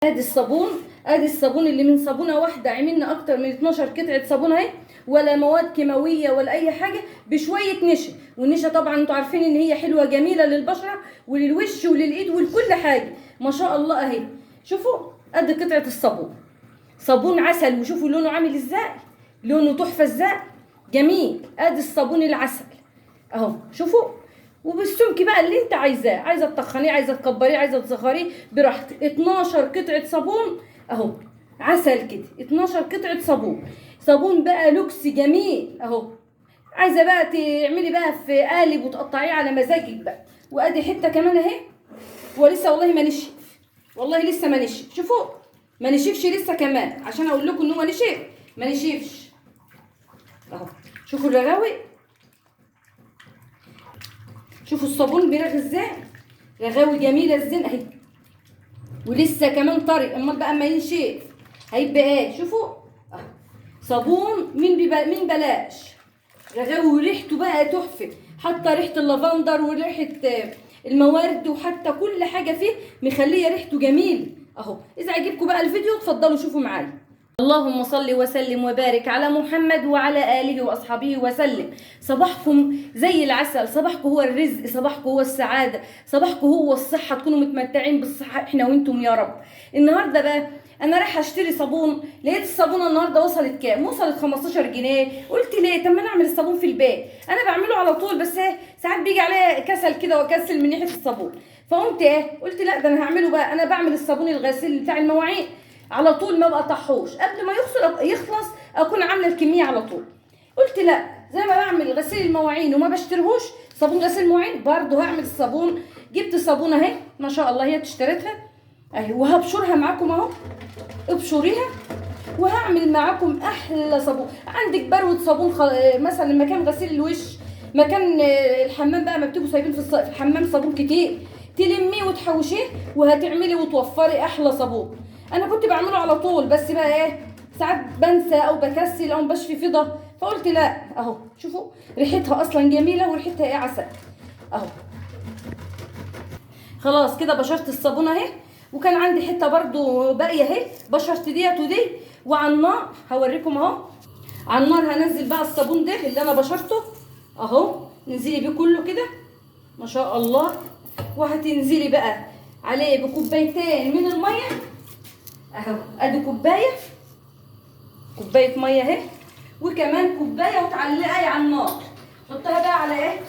ادي الصابون، ادي الصابون اللي من صابونه واحدة عملنا اكتر من 12 قطعه صابون اهي، ولا مواد كيماوية ولا اي حاجة، بشوية نشا. والنشا طبعا انتوا عارفين ان هي حلوة جميلة للبشره وللوش وللايد ولكل حاجة ما شاء الله اهي. شوفوا ادي قطعه الصابون، صابون عسل، وشوفوا لونه عامل ازاي، لونه تحفة ازاي، جميل. ادي الصابون العسل اهو، شوفوا. وبالسمك بقى اللي انت عايزاه، عايزه تطخنيه، عايزه تكبريه، عايزه تصغريه براحتك. 12 قطعه صابون اهو، عسل كده، 12 قطعه صابون، صابون بقى لوكس جميل اهو. عايزه بقى تعملي بقى في قالب وتقطعيه على مزاجك بقى. وادي حتة كمان اهي، ولسه والله ما نشف، والله لسه ما نشف، شوفوا ما نشفش لسه كمان، عشان اقول لكم ان هو نشف، ما نشفش اهو. شوفوا الرغاوي، شوفوا الصابون بيرغي ازاي، رغاوي جميلة ازاي اهي، ولسه كمان طري. امال بقى اما ينشف هيبقى ايه؟ شوفوا اهو، صابون من بلاش، رغاوي وريحته بقى تحفة، حتى ريحه اللافندر وريحه الموارد وحتى كل حاجة فيه مخليه ريحته جميل اهو. اذا عجبكم بقى الفيديو اتفضلوا شوفوا معايا. اللهم صل وسلم وبارك على محمد وعلى آله وأصحابه وسلم. صباحكم زي العسل، صباحكم هو الرزق، صباحكم هو السعادة، صباحكم هو الصحة، تكونوا متمتعين بالصحة احنا وانتم يا رب. النهاردة بقى انا رايحة اشتري صابون، لقيت الصابونة النهاردة وصلت كام؟ وصلت 15 جنيه. قلت ليه؟ طب ما انا اعمل الصابون في البيت، انا بعمله على طول، بس ساعات بيجي عليا كسل كده واكسل من ناحية الصابون. فقمت ايه؟ قلت لا ده انا هعمله بقى، انا بعمل الصابون الغسيل بتاع المواعين على طول، ما بقطعهوش قبل ما يخلص اكون عامله الكمية على طول. قلت لا، زي ما بعمل غسيل المواعين وما بشتريهوش صابون غسيل المواعين، برضه هعمل الصابون. جبت صابونه اهي ما شاء الله، هي اشتريتها اهي، وهبشرها معاكم اهو، ابشريها وهعمل معاكم احلى صابون. عندك بروه صابون مثلا مكان غسيل الوش، مكان الحمام بقى، ما بتبقوا سايبين في الحمام صابون كتير، تلميه وتحوشيه وهتعملي وتوفري احلى صابون. انا كنت بعمله على طول، بس بقى ايه، ساعات بنسى او بكسل او بشفي فضة، فقلت لا اهو. شوفوا ريحتها اصلا جميلة، وريحتها ايه، عسل اهو. خلاص كده بشرت الصابونه اهي، وكان عندي حتة برضو باقية اهي، بشرت ديت ودي. وعلى النار هوريكم اهو، على النار هنزل بقى الصابون ده اللي انا بشرته اهو، ننزلي بيه كله كده ما شاء الله. وهتنزلي بقى عليه بكوبايتين من المية اهو، ادي كوباية، كوباية مية اهي، وكمان كوباية، وتعلقها على النار. حطها بقى على ايه،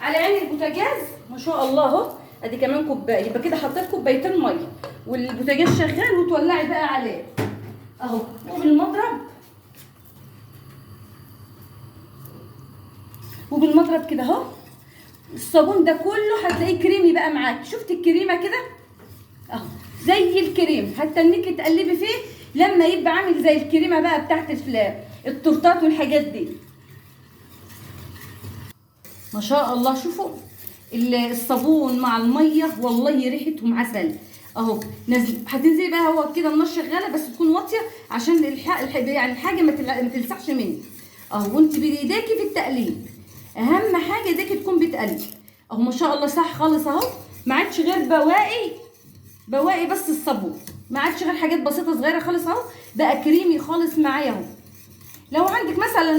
على عين البوتاجاز ما شاء الله اهو. ادي كمان كوباية، يبقى كده حطيت كوبايتين مية والبوتاجاز شغال، وتولعي بقى عليه اهو. وبالمضرب، وبالمضرب كده اهو. الصابون ده كله هتلاقيه كريمي بقى معاك، شفت الكريمة كده اهو، زي الكريم، حتى انك تقلبي فيه لما يبقى عامل زي الكريمة بقى بتاعت التورتات والحاجات دي ما شاء الله. شوفوا الصابون مع المية، والله ريحتهم عسل اهو. نزل، هتنزلي بقى هو كده النار شغالة، بس تكون واطية عشان يعني الحاجة ما تلسعش منك اهو. وانت بايديكي في التقليب، اهم حاجة ايديكي تكون بتقلب اهو ما شاء الله. صح خالص اهو، ما عادش غير بواقي بس الصابون، ما عادش غير حاجات بسيطة صغيرة خالص اهو، بقى كريمي خالص معايا اهو. لو عندك مثلا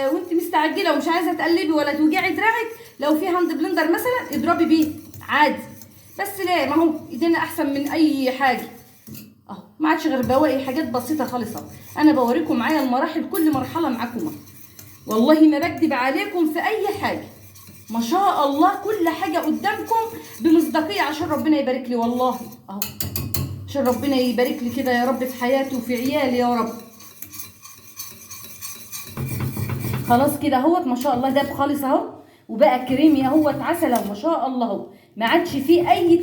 وانت مستعجلة ومش عايزه تقلبي ولا توجعي دراعك، لو في hand blender مثلا اضربي بيه عادي، بس لا، ما هو ايدينا احسن من اي حاجة اهو. ما عادش غير بواقي حاجات بسيطة خالص اهو. انا بوريكم معايا المراحل، كل مرحلة معاكم اهو، والله ما بكدب عليكم في اي حاجة ما شاء الله، كل حاجة قدامكم بمصداقيه، عشان ربنا يبارك لي والله اهو، عشان ربنا يبارك لي كده يا رب في حياتي وفي عيالي يا رب. خلاص كده اهوت ما شاء الله، داب خالص اهو، وبقى كريمي اهوت عسل اهو ما شاء الله اهو، ما عادش فيه اي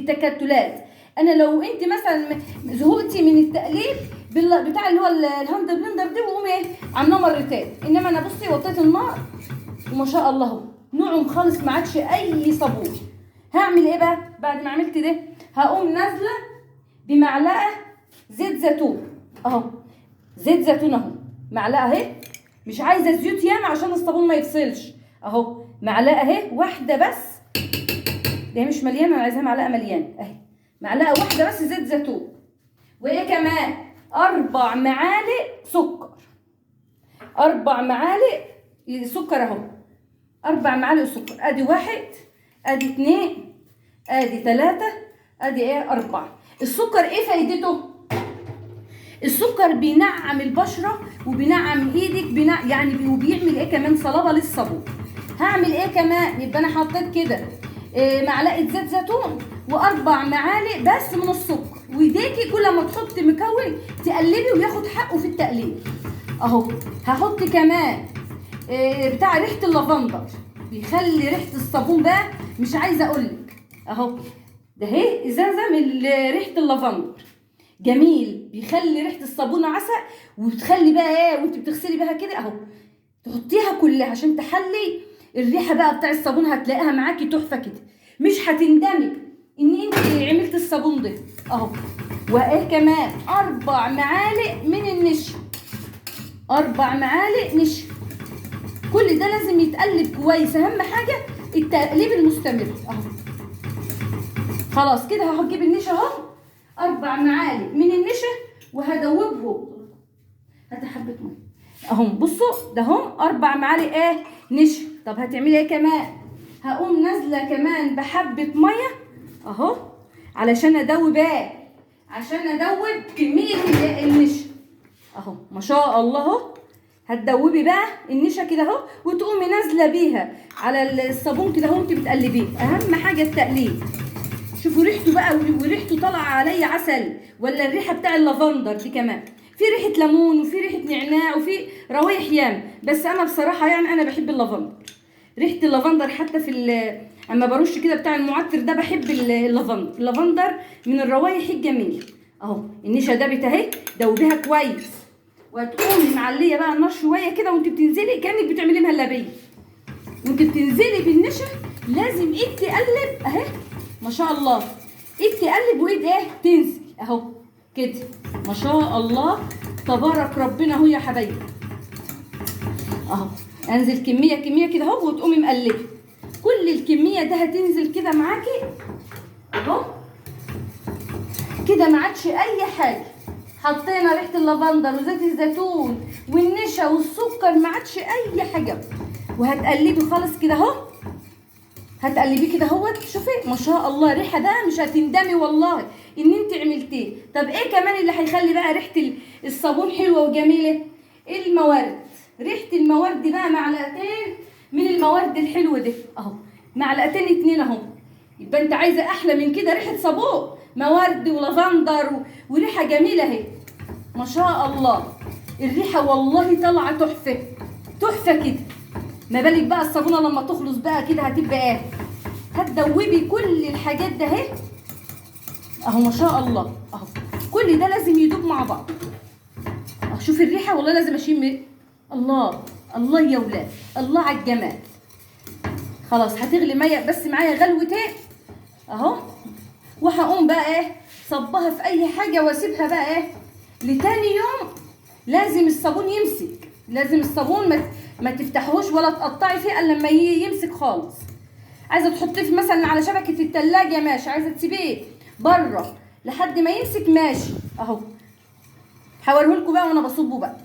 تكتلات. انا لو انت مثلا زهقتي من التقليب بتاع اللي هو ال hand blender دي، وقومي ايه عاملاه مرتين، انما انا بصي وطيت النار وما شاء الله اهو نعم خالص، ما عادش اي صابون. هعمل ايه بقى بعد ما عملت ده؟ هقوم نازله بمعلقه زيت زيتون اهو، زيت زيتون اهو، معلقه اهي، مش عايزه زيوت ياما عشان الصابون ما يفصلش اهو، معلقه اهي واحدة بس، ده مش مليانة، انا عايزاها معلقه مليانة اهي، معلقه واحدة بس زيت زيتون. وايه كمان؟ 4 معالق سكر، 4 معالق سكر اهو، 4 معالق سكر. ادي 1، ادي 2، ادي 3، ادي ايه 4. السكر ايه فايدته؟ السكر بينعم البشرة وبينعم ايدك، يعني وبيعمل ايه كمان؟ صلابة للصابون. هعمل ايه كمان؟ يبقى انا حطيت كده إيه معلقه زيت زيتون و4 معالق بس من السكر، وايديكي كل ما تحطي مكون تقلبي وياخد حقه في التقليب اهو. هحط كمان إيه بتاع ريحه اللافندر، بيخلي ريحه الصابون بقى مش عايزه اقولك اهو. ده اهي ازازة من ريحه اللافندر، جميل، بيخلي ريحه الصابونه عسل، وبتخلي بقى ايه وانت بتغسلي بيها كده اهو، تحطيها كلها عشان تحلي الريحة بقى بتاع الصابون، هتلاقيها معاكي تحفة كده، مش هتندمي ان انت عملت الصابون ده اهو. وايه كمان؟ 4 معالق من النشا، 4 معالق نشا. كل ده لازم يتقلب كويس، اهم حاجة التقليب المستمر اهو. خلاص كده هجيب النشا اهو، 4 معالق من النشا وهدوبهم. هات حبه مية اهم، بصوا ده هم 4 معالق ايه نشا. طب هتعملي ايه كمان؟ هقوم نازله كمان بحبه مية اهو علشان ادوب ايه، عشان ادوب كمية النشا اهو. ما شاء الله اهو، هتدوبي بقى النشا كده اهو، وتقومي نازله بيها على الصابون كده اهو وانت بتقلبيه. اهم حاجة التقليب. شوفوا ريحته بقى، وريحته طالعه عليا عسل، ولا الريحة بتاع اللافندر دي كمان، في ريحه ليمون وفي ريحه نعناع وفي روايح يام، بس انا بصراحة يعني انا بحب اللافندر، ريحه اللافندر حتى في اما برش كده بتاع المعطر ده بحب اللافندر، اللافندر من الروايح الجميلة اهو. النشا دابت اهي، دوبيها كويس، وهتقومي معليه بقى النار شوية كده وانت بتنزلي كانك بتعملي مهلبية. وانت بتنزلي بالنشا لازم ايد تقلب اهي ما شاء الله، ايد تقلب وايد ايه تنزل اهو كده ما شاء الله تبارك ربنا اهو يا حبايبي اهو. انزل كمية كمية كده اهو، وتقومي مقلبه كل الكمية ده هتنزل كده معاكي اهو كده، ما عادش اي حاجة. حطينا ريحه اللافندر وزيت الزيتون والنشا والسكر، ما عادش اي حاجة. وهتقلبي خالص كده اهو، هتقلبيه كده اهوت. شوفي ما شاء الله ريحه بقى مش هتندمي والله ان انت عملتيه. طب ايه كمان اللي هيخلي بقى ريحه الصابون حلوة وجميلة؟ الموارد، ريحه الموارد بقى، معلقتين من الموارد الحلوة دي اهو، معلقتين 2 اهو. يبقى انت عايزه احلى من كده ريحه صابون، موارد ولافندر وريحه جميلة اهي ما شاء الله. الريحة والله طالعه تحفة تحفة كده، ما بالك بقى الصابونه لما تخلص بقى كده هتبقى ايه. هتدوبي كل الحاجات ده اهي اهو ما شاء الله اهو، كل ده لازم يدوب مع بعض اهو. شوفي الريحة والله لازم اشم. الله الله يا ولاد، الله على الجمال. خلاص هتغلي مية بس معايا غلوتين اهو، وهقوم بقى ايه صبها في اي حاجة واسيبها بقى ايه لتاني يوم. لازم الصابون يمسك، لازم الصابون ما تفتحوش ولا تقطعي فيه الا لما يمسك خالص. عايزه تحطيه مثلا على شبكة التلاجة ماشي، عايزه تسيبيه بره لحد ما يمسك ماشي اهو. هوريهولكوا بقى وانا بصبه بقى.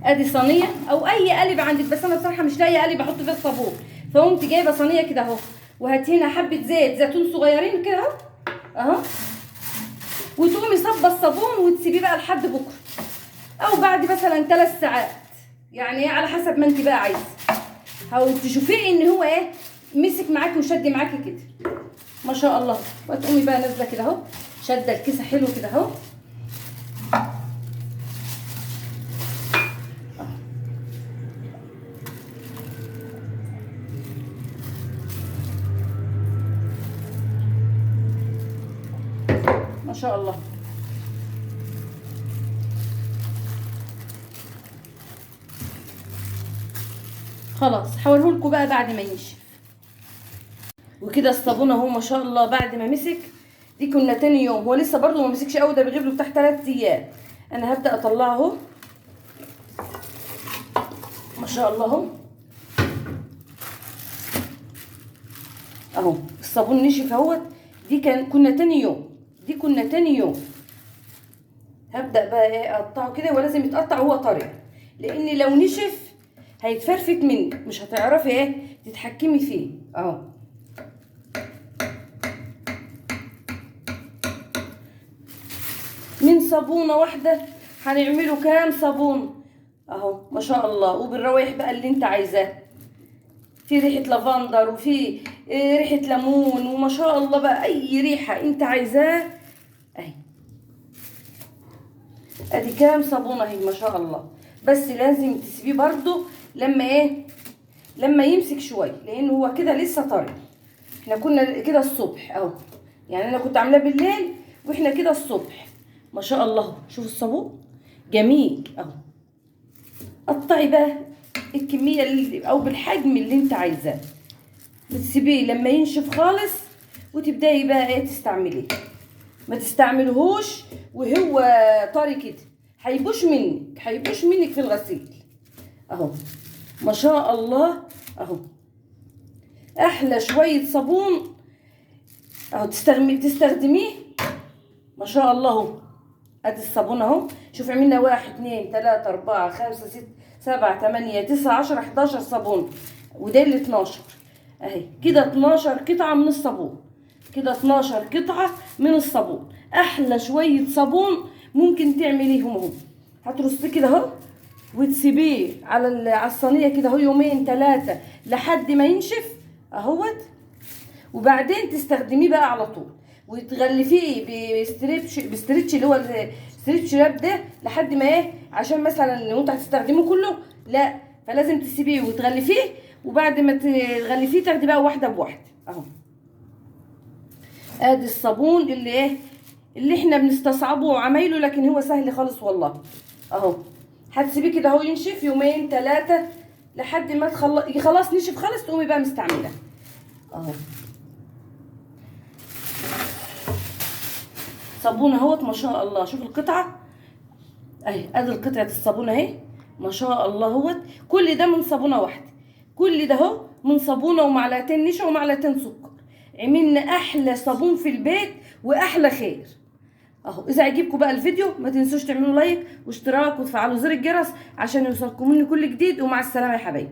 ادي صينية او اي قالب عندك، بس انا بصراحة مش لاقيه قالب احط فيه الصابون، فقمت جايبه صينية كده اهو، وهاتي هنا حبه زيت زيتون صغيرين كده اهو اهو، وتقومي صبه الصابون وتسيبيه بقى لحد بكره او بعد مثلا 3 ساعات، يعني على حسب ما انت بقى عايزه، او تشوفيه ان هو ايه مسك معاكي وشد معاكي كده ما شاء الله. وتقومي بقى نازله كده اهو، شاده الكيسة حلو كده اهو. ما شاء الله. خلاص هوريهولكوا بقى بعد ما ينشف. وكده الصابون اهو ما شاء الله بعد ما مسك، دي كنا تاني يوم، هو لسه برضو ما مسكش قوي، ده بيغيب له بتاع 3 ايام. انا هبدا اطلعه اهو ما شاء الله اهو اهو الصابون نشف اهوت. دي كنا تاني يوم، دي كنا تاني يوم هبدأ بقى ايه اقطعه كده، ولازم يتقطع وهو طري، لان لو نشف هيتفرفت منك، مش هتعرفي ايه تتحكمي فيه اهو. من صابونه واحدة هنعمله كام صابون اهو ما شاء الله. وبالروايح بقى اللي انت عايزاه، في ريحه لافندر وفي ريحه ليمون، وما شاء الله بقى اي ريحه انت عايزاه اهي. ادي كام صابونه اهي ما شاء الله. بس لازم تسيبيه برضو لما ايه، لما يمسك شوية، لان هو كده لسه طري. احنا كنا كده الصبح اهو، يعني انا كنت عاملاه بالليل واحنا كده الصبح ما شاء الله. شوفوا الصابون جميل اهو. قطعي بقى الكمية اللي او بالحجم اللي انت عايزاه، بتسيبيه لما ينشف خالص وتبداي بقى ايه تستعمليه. ما تستعملهوش وهو طري كده، هيبوش منك، هيبوش منك في الغسيل اهو ما شاء الله اهو. احلى شوية صابون اهو تستخدميه ما شاء الله اهو. ادي الصابون اهو، شوف عملنا 1 2 3 4 5 6 7 8 9 10 11 صابون، وده ال 12 اهي كده. 12 قطعه من الصابون كده، 12 قطعه من الصابون. احلى شوية صابون ممكن تعمليهم اهو. هترصيه كده اهو وتسيبيه على الصينية كده اهو يومين 3 لحد ما ينشف اهوت، وبعدين تستخدميه بقى على طول، وتغلفيه ب stretch اللي هو ال stretch wrap ده لحد ما ايه، عشان مثلا لو انت هتستخدمه كله لا، فلازم تسيبيه وتغلفيه، وبعد ما تغلفيه تاخدي بقى واحدة بواحدة اهو. ادي الصابون اللي ايه اللي احنا بنستصعبه وعمايله، لكن هو سهل خالص والله اهو. هتسيبيه كده اهو ينشف يومين 3 لحد ما خلاص نشف خالص، تقومي بقى مستعملة اهو. صابون اهوت ما شاء الله. شوف القطعة اهي، ادي قطعه الصابون اهي ما شاء الله اهوت. كل ده من صابونه واحدة، كل ده اهو من صابونه ومعلقتين نشا ومعلقتين سكر. عملنا احلى صابون في البيت واحلى خير اهو. اذا عجبكم بقى الفيديو ما تنسوش تعملوا لايك واشتراك وتفعلوا زر الجرس عشان يوصلكم مني كل جديد. ومع السلامة يا حبايبي.